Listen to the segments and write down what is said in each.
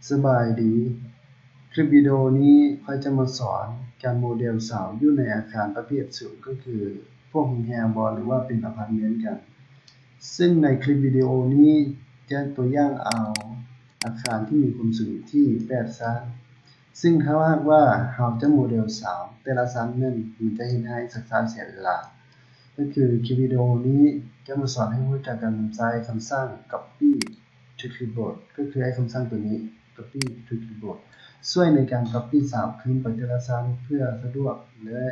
ສະບາຍດີ. ຄລິບວິດີໂອນີ້ຂ້ອຍຈະມາສອນການໂມເດວເສົາຢູ່ໃນອາຄານປະເພດສູງ ກໍຄືພວກໂຮງແຮມບໍ ຫຼືວ່າເປັນອາພາດເມັນກັນ. ເຊິ່ງໃນຄລິບວິດີໂອນີ້ຈະຕົວຢ່າງເອົາອາຄານທີ່ມີຄວາມສູງຢູ່ທີ່ແປດຊັ້ນ. ເຊິ່ງຖ້າຫາກວ່າເຮົາຈະໂມເດວເສົາແຕ່ລະຊັ້ນນັ້ນ ມັນຈະເຮັດໃຫ້ຊັກຊ້າເສຍເວລາ. ກໍຄືຄລິບວິດີໂອນີ້ຈະມາສອນໃຫ້ຮູ້ຈັກການນຳໃຊ້ຄຳສັ່ງ Copy to Clipboard ກໍຄືໄອ້ຄຳສັ່ງຕົວນີ້ Copy to Clipboard ຊ່ວຍໃນການ Copy ເສົາຂຶ້ນໄປແຕ່ລະຊັ້ນ ເພື່ອສະດວກ ແລະ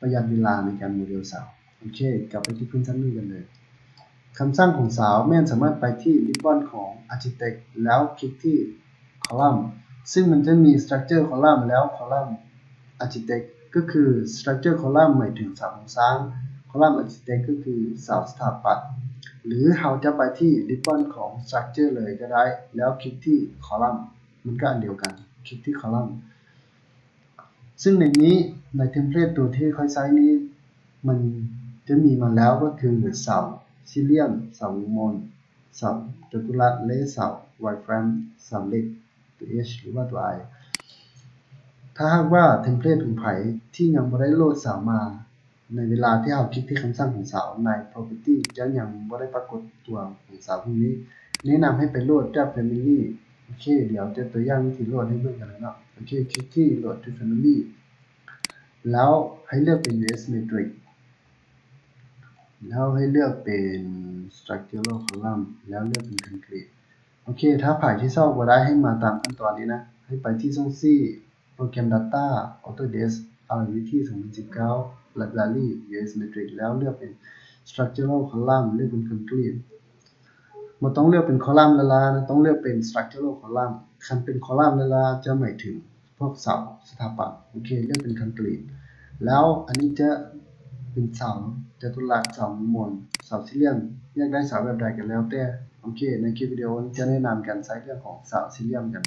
ປະຢັດເວລາໃນການໂມເດວເສົາ. ໂອເຄ ກັບໄປທີ່ພື້ນຊັ້ນໜຶ່ງກັນເລີຍ. ຄຳສັ່ງຂອງເສົາແມ່ນສາມາດໄປທີ່ Ribbon ຂອງ Architect ແລ້ວຄລິກທີ່ Column ເຊິ່ງມັນຈະມີ Structure Column ແລ້ວ Column Architect ກໍຄື Structure Column ໝາຍເຖິງເສົາໂຄງສ້າງ, Column Architect ກໍຄືເສົາສະຖາປັດ ຫຼືເຮົາຈະໄປທີ່ Ribbon ຂອງ Structure ເລີຍກໍໄດ້ ແລ້ວຄລິກທີ່ Column ມັນກໍອັນດຽວກັນ ຄລິກທີ່ Column. ເຊິ່ງໃນນີ້ ໃນເທັມເພລດຕົວທີ່ຂ້ອຍໃຊ້ນີ້ ມັນຈະມີມາແລ້ວ ກໍຄືເສົາສີ່ຫຼ່ຽມ, ເສົາວົງມົນ, ເສົາຈັຕຸລັດ ແລະ ເສົາ wireframe ເສົາເຫຼັກ ຕົວ H ຫຼືວ່າຕົວ I. ຖ້າຫາກວ່າເທັມເພລດຂອງໃຜທີ່ຍັງບໍ່ໄດ້ໂຫຼດເສົາມາ ໃນເວລາທີ່ເຮົາຄລິກທີ່ຄຳສັ່ງຂອງເສົາໃນ Property ຈະຍັງບໍ່ໄດ້ປາກົດຕົວຂອງເສົາພວກນີ້. ແນະນຳໃຫ້ໄປໂຫຼດຈາກ Family. ໂອເຄ ດຽວຈະຕົວຢ່າງວິທີໂຫຼດໃຫ້ເບິ່ງກັນເລີຍເນາະ. ໂອເຄ ຄລິກທີ່ Load to Family ແລ້ວໃຫ້ເລືອກເປັນ U S Matrix ແລ້ວໃຫ້ເລືອກເປັນ Structural Column ແລ້ວເລືອກເປັນ Concrete. ໂອເຄ ຖ້າໃຜທີ່ຊອກບໍ່ໄດ້ ໃຫ້ມາຕາມຂັ້ນຕອນນີ້ນະ ໃຫ້ໄປທີ່ຊ່ອງຊີ້ Program Data, Autodesk Authority ສອງພັນສິບເກົ້າ Library U S Matrix ແລ້ວເລືອກເປັນ Structural Column ເລືອກເປັນ Concrete. ບໍ່ຕ້ອງເລືອກເປັນ Column ລ້າໆ ນະ ຕ້ອງເລືອກເປັນ Structural Column. ຄັນເປັນ Column ລ້າໆ ຈະໝາຍເຖິງພວກເສົາສະຖາປັດ. ໂອເຄ ເລືອກເປັນ Concrete ແລ້ວອັນນີ້ຈະເປັນເສົາຈັຕຸລັດ, ເສົາວົງມົນ, ເສົາສີ່ຫຼ່ຽມ, ຢາກໄດ້ເສົາແບບໃດກໍແລ້ວແຕ່. ໂອເຄ ໃນຄລິບວິດີໂອນີ້ຈະແນະນຳການໃຊ້ເລື່ອງຂອງເສົາສີ່ຫຼ່ຽມກັນ.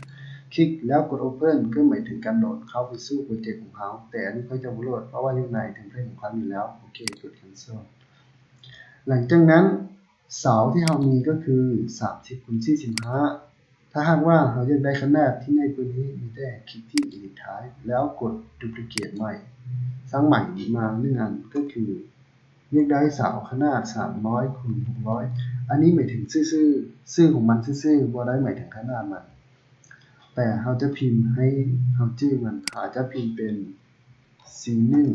ຄລິກແລ້ວກົດ Open ກໍໝາຍເຖິງການໂຫຼດເຂົ້າໄປສູ່ໂປຣເຈັກຂອງເຮົາ, ແຕ່ອັນນີ້ຂ້ອຍຈະບໍ່ໂຫຼດ ເພາະວ່າຢູ່ໃນ template ຂອງຂ້ອຍມີແລ້ວ. ໂອເຄ ກົດ Cancel. ຫຼັງຈາກນັ້ນ ເສົາທີ່ເຮົາມີກໍຄື ສາມສິບ ຄູນ ສີ່ສິບຫ້າ. ຖ້າຫາກວ່າເຮົາຢາກໄດ້ຂະໜາດທີ່ໃຫຍ່ກວ່ານີ້ ມີແຕ່ຄລິກທີ່ Edit Type ແລ້ວກົດ Duplicate ໃໝ່, ສ້າງໃໝ່ມາໜຶ່ງອັນ ກໍຄື ຢາກໄດ້ເສົາຂະໜາດ ສາມຮ້ອຍ ຄູນ ຫົກຮ້ອຍ. ອັນນີ້ໝາຍເຖິງຊື່ໆ ຊື່ຂອງມັນຊື່ໆ ບໍ່ໄດ້ໝາຍເຖິງຂະໜາດມັນ. ແຕ່ເຮົາຈະພິມໃຫ້ເຮົາຈື່ມັນ, ເຮົາອາດຈະພິມເປັນ ສີ່ໜຶ່ງ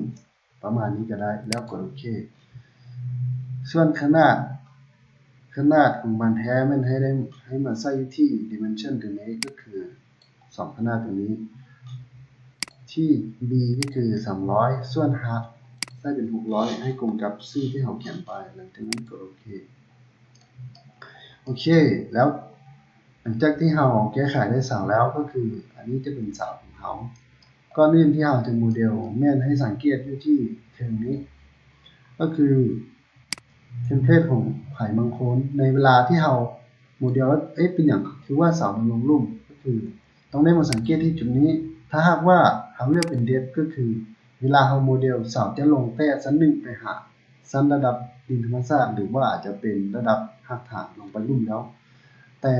ປະມານນີ້ກໍໄດ້ ແລ້ວກົດໂອເຄ. ສ່ວນຂະໜາດ, ຂະໜາດຂອງມັນແທ້ແມ່ນໃຫ້ໄດ້, ໃຫ້ມາໃສ່ຢູ່ທີ່ Dimension ຕົວນີ້ ກໍຄືສອງຂະໜາດຕົວນີ້, ທີ່ B ກໍຄື ສາມຮ້ອຍ ສ່ວນ Height ໃສ່ເປັນ ຫົກຮ້ອຍ ໃຫ້ກົງກັບຊື່ທີ່ເຮົາຂຽນໄປ, ຫຼັງຈາກນັ້ນກົດໂອເຄ. ໂອເຄ ແລ້ວຫຼັງຈາກທີ່ເຮົາແກ້ໄຂໄດ້ເສົາແລ້ວ ກໍຄືອັນນີ້ຈະເປັນເສົາຂອງເຮົາ. ກ່ອນອື່ນທີ່ເຮົາຈະໂມເດວ ແມ່ນໃຫ້ສັງເກດຢູ່ທີ່ເທິງນີ້ ກໍຄື template ຂອງໃຜບາງຄົນ. ໃນເວລາທີ່ເຮົາໂມເດວ ເອະ ເປັນຫຍັງຄືວ່າເສົາມັນລົງລຸ່ມ? ກໍຄືຕ້ອງໄດ້ມາສັງເກດທີ່ຈຸດນີ້. ຖ້າຫາກວ່າເຮົາເລືອກເປັນ Depth ກໍຄືເວລາເຮົາໂມເດວ ເສົາຈະລົງແຕ່ຊັ້ນໜຶ່ງໄປຫາຊັ້ນລະດັບດິນທຳມະຊາດ ຫຼືວ່າອາດຈະເປັນລະດັບຮາກຖານລົງໄປລຸ່ມແລ້ວ. ແຕ່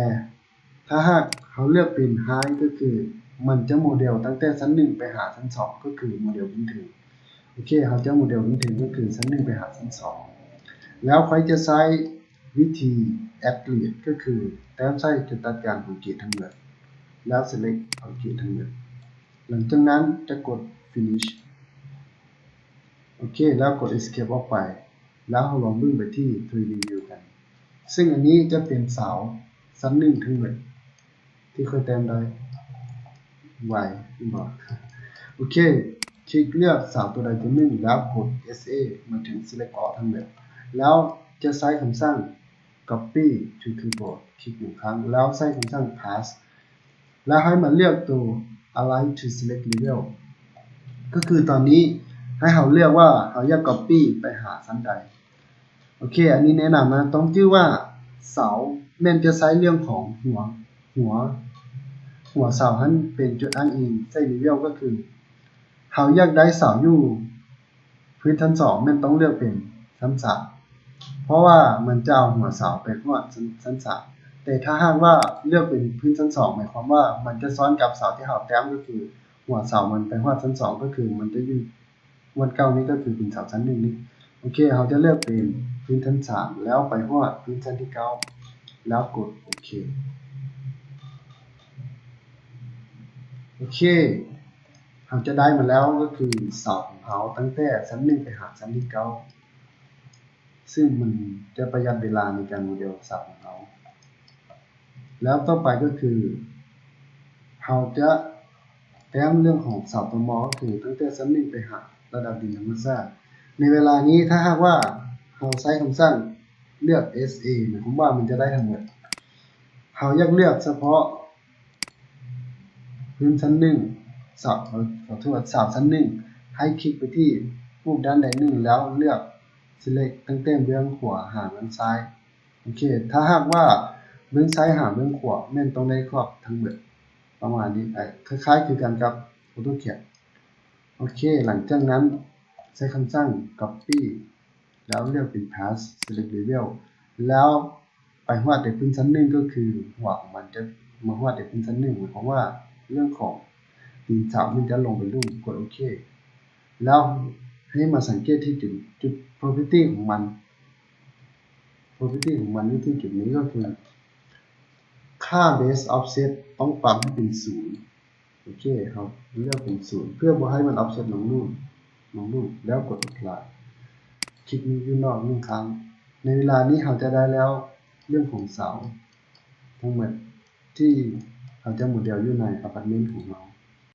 ຖ້າຫາກເຮົາເລືອກເປັນ Height ກໍຄືມັນຈະໂມເດວຕັ້ງແຕ່ຊັ້ນໜຶ່ງໄປຫາຊັ້ນສອງ ກໍຄືໂມເດວພື້ນເທິງ. ໂອເຄ ເຮົາຈະໂມເດວພື້ນເທິງກໍຄືຊັ້ນໜຶ່ງໄປຫາຊັ້ນສອງ. ແລ້ວຂ້ອຍຈະໃຊ້ວິທີ Add Grid ກໍຄືແຕ້ມໃສ່ຈຸດຕັດການຂອງ Grid ທັງໝົດ ແລ້ວ Select ເອົາ Grid ທັງໝົດ. ຫຼັງຈາກນັ້ນຈະກົດ Finish. ໂອເຄ ແລ້ວກົດ Escape ອອກໄປ. ແລ້ວເຮົາລອງເບິ່ງໄປທີ່ three D View ກັນ. ເຊິ່ງອັນນີ້ຈະເປັນເສົາຊັ້ນໜຶ່ງທັງໝົດທີ່ຂ້ອຍແຕ້ມໄດ້. ໄວແມ່ນບໍ່? ໂອເຄ ຄລິກເລືອກເສົາຕົວໃດຕົວໜຶ່ງ ແລ້ວກົດ S A ໝາຍເຖິງ Select All ທັງໝົດ. ແລ້ວຈະໃຊ້ຄຳສັ່ງ Copy to Clipboard ຄລິກໜຶ່ງຄັ້ງ ແລ້ວໃຊ້ຄຳສັ່ງ Paste ແລ້ວໃຫ້ມາເລືອກໂຕ Align to Select Level ກໍຄືຕອນນີ້ໃຫ້ເຮົາເລືອກວ່າເຮົາຢາກ Copy ໄປຫາຊັ້ນໃດ. ໂອເຄ ອັນນີ້ແນະນຳນະ ຕ້ອງຈື່ວ່າເສົາແມ່ນຈະໃຊ້ເລື່ອງຂອງຫົວ, ຫົວ, ຫົວເສົາຫັ້ນເປັນຈຸດອ້າງອີງໃສ່ Level ກໍຄືເຮົາຢາກໄດ້ເສົາຢູ່ ພື້ນຊັ້ນສອງແມ່ນຕ້ອງເລືອກເປັນຊັ້ນສາມ ເພາະວ່າມັນຈະເອົາຫົວເສົາໄປຮອດຊັ້ນ, ຊັ້ນສາມ. ແ ແຕ່ຖ້າຫາກວ່າເລືອກເປັນພື້ນຊັ້ນສອງ ໝາຍຄວາມວ່າມັນຈະຊ້ອນກັບເສົາທີ່ເຮົາແຕ້ມ ກໍຄືຫົວເສົາມັນໄປຮອດຊັ້ນສອງ ກໍຄືມັນຈະຢູ່ບ່ອນເກົ່ານີ້ ກໍຄືເປັນເສົາຊັ້ນໜຶ່ງນີ້. ໂອເຄ ເຮົາຈະເລືອກເປັນພື້ນຊັ້ນສາມ ແລ້ວໄປຮອດພື້ນຊັ້ນທີເກົ້າ ແລ້ວກົດໂອເຄ. ໂອເຄ ເຮົາຈະໄດ້ມາແລ້ວກໍຄືເສົາຂອງເຮົາ ຕັ້ງແຕ່ຊັ້ນໜຶ່ງໄປຫາຊັ້ນທີເກົ້າ ຊຶ່ງມັນຈະປະຢັດເວລາໃນການໂມເດລເສົາຂອງເຮົາ. ແລ້ວຕໍ່ໄປກໍຄື ເຮົາຈະແຕ້ມເລື່ອງຂອງເສົາຕໍ່ມໍ ກໍຄືຕັ້ງແຕ່ຊັ້ນໜຶ່ງໄປຫາລະດັບດິນທຳມະຊາດ. ໃນເວລານີ້ ຖ້າຫາກວ່າເຮົາໃຊ້ຄຳສັ່ງເລືອກ ເອສ ເອ ໝາຍຄວາມວ່າມັນຈະໄດ້ທັງໝົດ. ເຮົາຢາກເລືອກສະເພາະພື້ນຊັ້ນໜຶ່ງ ເສົາ ເອີ ຂໍໂທດ ເສົາຊັ້ນໜຶ່ງ ໃຫ້ຄລິກໄປທີ່ຮູບດ້ານໃດໜຶ່ງ ແລ້ວເລືອກ Select ຕັ້ງແຕ່ເບື້ອງຂວາຫາເບື້ອງຊ້າຍ. ໂອເຄ ຖ້າຫາກວ່າເບື້ອງຊ້າຍຫາເບື້ອງຂວາ ແມ່ນຕ້ອງໄດ້ຂອບທັງໝົດ ປະມານນີ້ ຄ້າຍໆຄືກັນກັບ AutoCAD. ໂອເຄ ຫຼັງຈາກນັ້ນໃຊ້ຄຳສັ່ງ Copy ແລ້ວເລືອກເປັນ Path Select Level ແລ້ວໄປຮອດແຕ່ພື້ນຊັ້ນໜຶ່ງ ກໍຄືຫົວຂອງມັນຈະມາຮອດແຕ່ພື້ນຊັ້ນໜຶ່ງ ໝາຍຄວາມວ່າເລື່ອງຂອງຕີນເສົາມັນຈະລົງໄປລຸ່ມ ກົດໂອເຄ. ແລ້ວໃຫ້ມາສັງເກດທີ່ຈຸດ ຈຸດ property ຂອງມັນ property ຂອງມັນຢູ່ທີ່ຈຸດນີ້ ກໍຄືຄ່າ base offset ຕ້ອງປັບໃຫ້ເປັນສູນ. ໂອເຄ ເຮົາເລືອກເປັນສູນ ເພື່ອບໍ່ໃຫ້ມັນ offset ລົງລຸ່ມ ລົງລຸ່ມ ແລ້ວກົດ Apply ຄລິກຢູ່ນອກໜຶ່ງຄັ້ງ. ໃນເວລານີ້ເຮົາຈະໄດ້ແລ້ວເລື່ອງຂອງເສົາທັງໝົດ ທີ່ເຮົາຈະໂມເດລຢູ່ໃນອາພາດເມັນຂອງເຮົາ.